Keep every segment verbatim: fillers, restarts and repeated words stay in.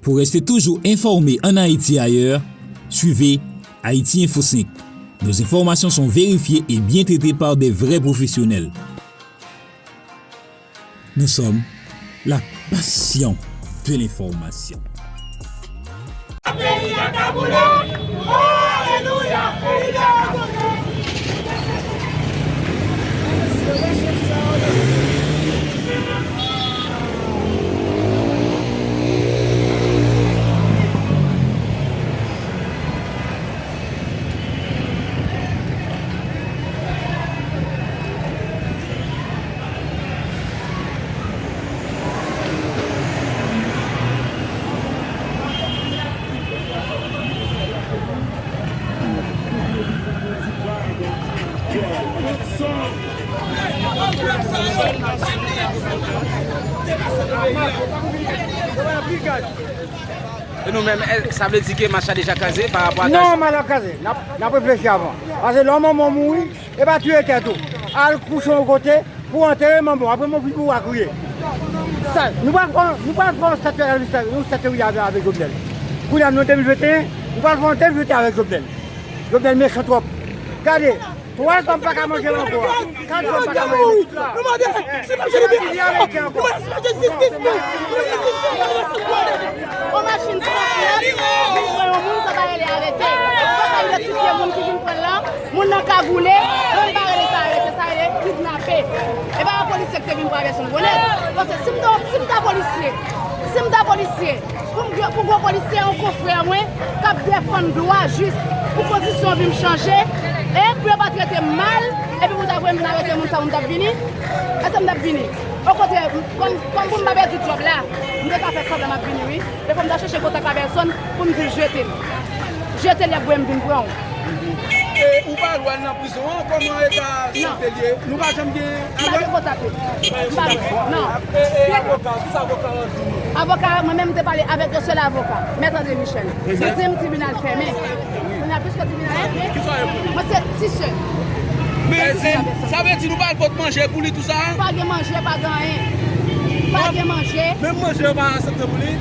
Pour rester toujours informé en Haïti et ailleurs, suivez Haïti Info cinq. Nos informations sont vérifiées et bien traitées par des vrais professionnels. Nous sommes la passion de l'information. Peyi a ka boule! Oh, alelouya! Peyi a ka boule! E nou menm, è, sa vle di ke mach la deja kraze pa rapò a gaz? Non, mach la kraze. N ap, n ap reflechi avan. Paske lè yon manman mouri, e pa tiye tèt ou. Al kouche yon kote pou antere manman w. Apre manman w vin pou w a kriye. Sa, nou pral fè, nou pral fè yon sèt fè, yon sèt fè avè, avèk Jovenel. Kounye a nou an de mil venteyen, nou pral fè yon de mil venteyen avèk Jovenel. Jovenel mechan twòp. Gade, twa zòm pa ka manje l ankò. Kat zòm pa ka manje l. Nou mande, se pa jistis. Nou mande, se pa jistis. Yon machin san plas, vin pran yon moun, sa pa rele arete. Ou pa ka idantifye moun ki vin pran l lan, moun nan kagoule, menm pa rele sa arete, sa rele kidnape. E pa yon polisye ki te vin pran Abelson Gwonek. Paske si m ta, si m ta polisye, si m ta polisye, pou m, pou gwo polisye, yon konfrè mwen, k ap defann dwa jis pou kondisyon vi m chanje, e pou yo pa trete m mal, epi pou ta voye m vin arete moun sa, m t ap vini? Èske m t ap vini? Okontrè, kòm, kòm pou m pa pèdi djòb la, m te ka fè sanblan m ap vini, wi. Defwa m ta chèche kontak Abelson pou m di l jete l. Jete l, y ap voye m vin pran w. E ou pa al wè l nan prizon an, kòman eta sante l ye? Nou pa janm gen... M pa gen kontak li. M pa gen, non. E, e avoka, kisa avoka an di nou? Avoka, mwen menm, m te pale avèk yon sèl avoka, Mèt André Michel. Li di m tribinal fèmen. Kounye a, piske tribinal fèmen, mwen se ti sè. Men, sa vle di nou pa al pot manje pou li, tou sa? Pa gen manje, pa gen anyen. Pa gen manje. Menm manje yo pa aksepte pou li?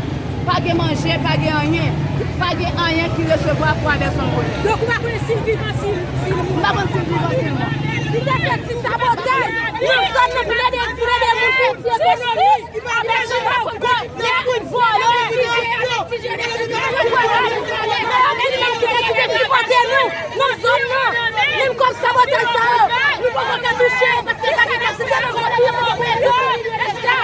Pa gen manje, pa gen anyen. Pa gen anyen ki resevwa pou Abelson Gwonek. Donk, ou pa konnen si l vivan, si l, si l mouri? M pa konn si l vivan, si l mò. Li te fèt sou sabotay nan zòn nan pou ede, pou ede moun fè ti ekonomi. Abelson pa konn, nèg vòlè, ti jenès, ti jenès, ti jenès, li menm ki te kite sipote nou nan zòn nan. Menm kòb sabotay sa yo, nou poko ka touche yo, paske pa gen kapasite nan zòn nan pou yo peye yo. Èske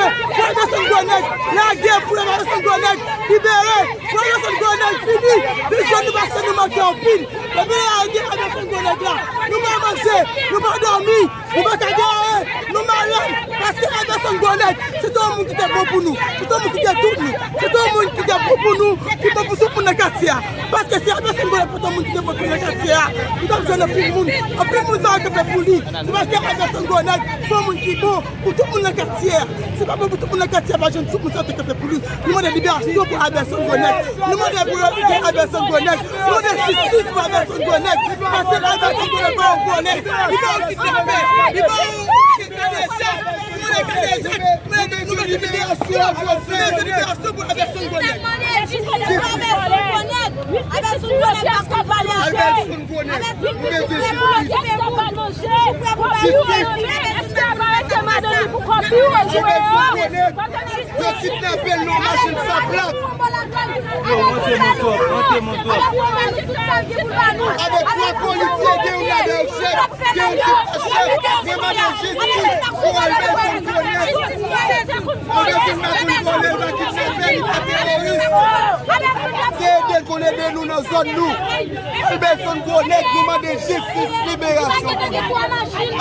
Pou Abelson Gwonek, lage pou Abelson Gwonek, libere, pou Abelson Gwonek, fini, pi jwenn nou paske nou manke anpil. Depi lè lage Abelson Gwonek la, nou pa manje, nou pa dòmi, nou pa ka gen anyen, nou malad, paske Abelson Gwonek, se te yon moun ki te bon pou nou, se te yon moun ki te tout nou, se te yon moun ki te bon pou nou, ki bon pou tout moun nan katye a. Paske si Abelson Gwonek pa t yon moun ki te bon pou nan katye a, nou t ap jwenn anpil moun. Anpil moun sa yo kanpe pou li. Se paske Abelson Gwonek se yon moun ki bon pou tout moun nan katye a. Si pa bon pou tout moun nan katye a, pa jwenn tout moun sa yo te kanpe pou li. Nou mande liberasyon pou Abelson Gwonek. Nou mande pou yo libere Abelson Gwonek. Nou mande jistis pou Abelson Gwonek. Paske Abelson Gwonek pa yon vòlè. Li pa yon kidnapè. Li pa yon... Yo kidnape l nan machin sa plat. Yo, monte moto, monte moto. Avèk twa polisye, gen youn ladan yo chèf, gen youn ki pa chèf. Mwen mande jistis pou Abelson Gwonek. Mwen vin maten nou konnen l pa kidnapè, li pa teworis. Se ede l konn ede nou nan zòn nou. Abelson Gwonek, nou mande jistis, liberasyon pou li.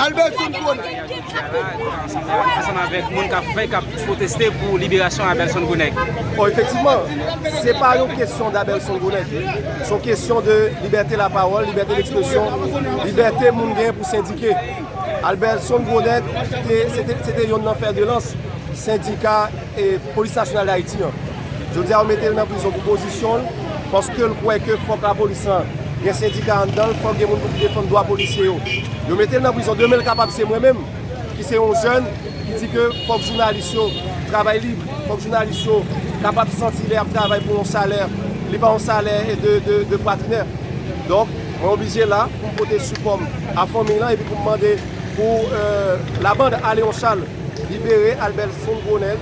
Abelson Gwonek. Ansanm avèk moun k ap fè, k ap pwoteste pou liberasyon Abelson Gwonek. Bon, efektivman, se pa yon kesyon d Abelson Gwonek. Se yon kesyon de libète lapawòl, libète lekspresyon, libète moun gen pou sendike. Abelson Gwonek, te, se te, se te yonn nan fè de lans sendika e Polis Nasyonal d Ayiti an. Jodi a, yo mete l nan prizon pou pozisyon l, paske l kwè ke fòk lapolis lan Gen sendika anndan l, fòk gen moun pou ki defann dwa polisye yo. Yo mete l nan prizon. Demen l kapab se mwen menm, ki se yon jèn, ki di ke fòk jounalis yo travay lib, fòk jounalis yo kapab santi lè y ap travay pou yon salè, li pa yon salè de, de, de pwatrinè. Donk, mwen oblije la pou m pote sipò m a fanmi lan epi pou m mande pou, euh, la bande à Léon Charles libere Albelson Gronèg.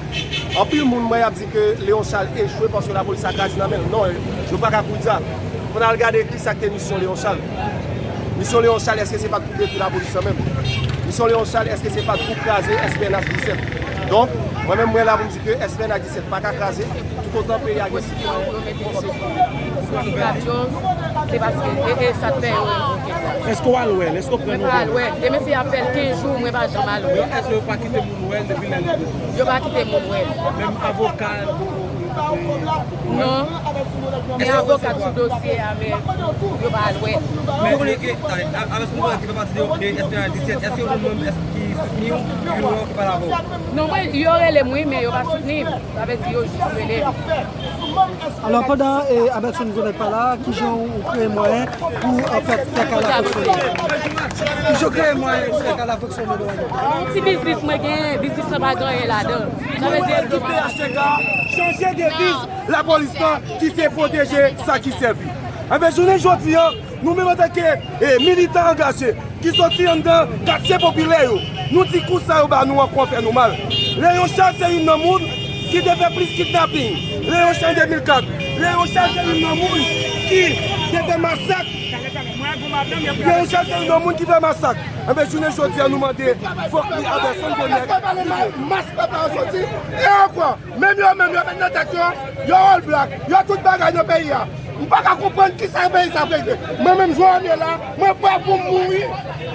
Anpil moun mwen y ap di ke Léon Charles echwe paske lapolis la kraze nan men l. Non, yo pa ka kouri di sa. Fò n al gade ki sa k te misyon Léon Charles. Misyon Léon Charles, èske se pa t pou detwi lapolis lan menm? Misyon Léon Charles, èske se pa t pou kraze S P N H disèt? Donk, mwen menm, mwen la pou m di ke S P N H disèt pa ka kraze, toutotan peyi a gen sitwayen. Sou ti radyo, se paske, e, e sa k fè yo revoke l. Èske w al wè l? Èske w pran nouvèl? Mwen pa al wè l. Demen se ap fè l kenz jou, mwen pa janm al wè l. Èske yo pa kite moun wè l depi lè l rive? Yo pa kite moun wè l. Menm avoka l? Non. Men avoka k sou dosye a, men yo pa al wè l. Men ou konnen ke, a, a, avèk moun ki fè pati de, de S P N H disèt, èske yo jwenn moun ki soutni w, ki pale avè w? Non, mwen, yo rele m, wi, men yo pa soutni m. Sa vle di yo jis rele m. Alò, pandan, eh, Abelson Gronèg pa la, kijan ou, ou kreye mwayen pou, eh, fè, fè kay la fonksyone? Kijan w kreye mwayen pou fè kay la fonksyone? Yon ti biznis mwen genyen, biznis lan pa gen anyen ladan. Sa vle di ki P H T K chanje deviz lapolis lan ki se pwoteje sa ki sèvi. Enben, jounen jodi a, nou menm antanke, eh, militan angaje, ki soti anndan katye popilè yo. Nou di kou sa yo ba nou an kwè fè nou mal. Léon Charles se youn nan moun ki te fè plis kidnaping. Léon Charles de mil kat. Léon Charles se youn nan moun ki te fè masak. Léon Charles se youn nan moun ki fè masak. Enben, jounen jodi a, nou mande, fòk li Abelson Gronèg. Mas pèp la soti. E ankò, menm yo, menm yo met nan tèt yo, yo all black, yo tout bagay nan peyi a. M pa ka konprann kisa peyi sa ap regle. Mwen menm, jan m ye la, mwen prè pou m mouri.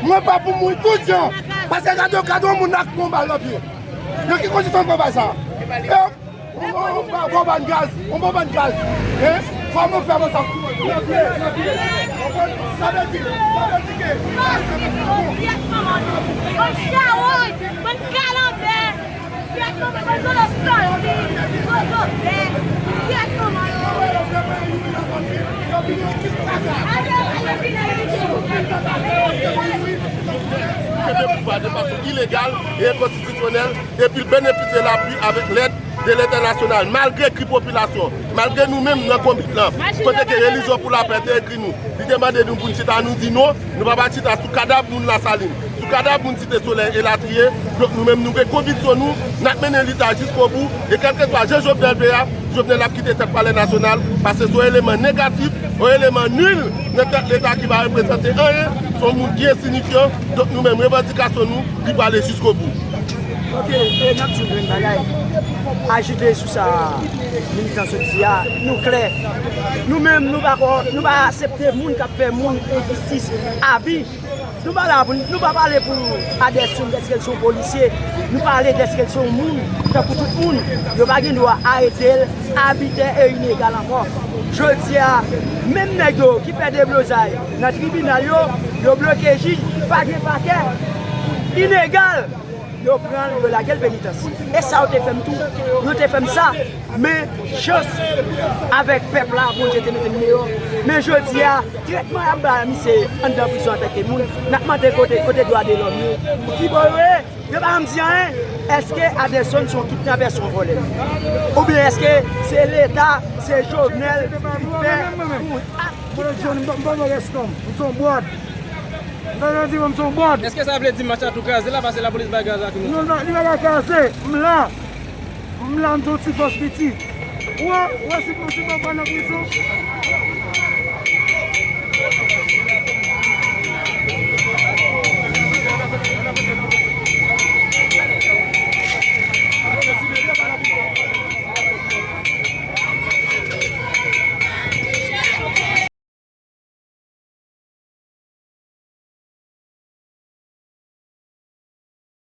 Mwen prè pou m mouri tout jan. Paske gade, gade yon moun ak yon bal nan pye. Nan ki kondisyon m pran bal sa? E, on, on, on, on bon bann gaz, on bon bann gaz. Hein? Kòman fè mwen sa? Nan pye, nan pye. Sa vle di, sa vle di ke... Pyèt manman nou. Bann chawony, bann kalanbè. Kenbe pouvwa de fason ilegal e enkonstitisyonèl, epi l benefisye lapui avèk lèd de lentènasyonal, malgre kri popilasyon, malgre nou menm nan konbit lan, kote ke Relijyon pou Lapè te ekri nou, li te mande nou pou n chita, nou di non, nou pa pral chita sou kadav moun Lasalin, sou kadav moun Site Solèy, elatriye. Donk, nou menm, nou gen konviksyon nou, n ap mennen lit la jiskobou, e kèlkeswa jan Jovenel vle a, Jovenel ap kite tèt Palè Nasyonal, paske se yon eleman negatif, yon eleman nil nan tèt Leta ki pa reprezante anyen, se yon moun ki ensiyifyan. Donk, nou menm, revandikasyon nou, li prale jiskobou. Ok, e n ap di w grenn bagay. Ajoute sou sa militan sot di a, nou klè. Nou menm, nou pa ko-, nou pa aksepte moun k ap fè moun enjistis, abi. Nou pa la pou, nou pa pale pou Adelson dèske l se yon polisye. Nou pale dèske l se yon moun, tankou tout moun. Yo pa gen dwa arete l, abitè e inegal ankò. Jodi a, menm nèg yo ki fè deblozay nan tribinal yo, yo bloke jij, pa gen pakè. Inegal! Yo pran l, yo lage l penitansye. E sa yo te fè m tou. Yo te fè m sa. Men jis avèk pèp la, Bondye te mete m deyò. Men jodi a, tretman y ap bay misye anndan prizon antanke moun, n ap mande kote, kote dwa de lòm yo? Ki bò yo ye? Yo pa janm di anyen. Èske Adelson se yon kidnapè, se yon vòlè? Oubyen èske se Leta, se Jovenel ki fè yon ak kidnapè? Mwen, Johnny, m pa, m pa nan rès non. M se yon bwad. M ta di m se yon bwad. Èske sa vle di match la tou kraze la, paske lapolis bay gaz lakrimojèn? Non, non, li pa ka kraze. M la. M la, m se yon ti fòs piti. Ou wè, ou wè si, si m pa nan prizon,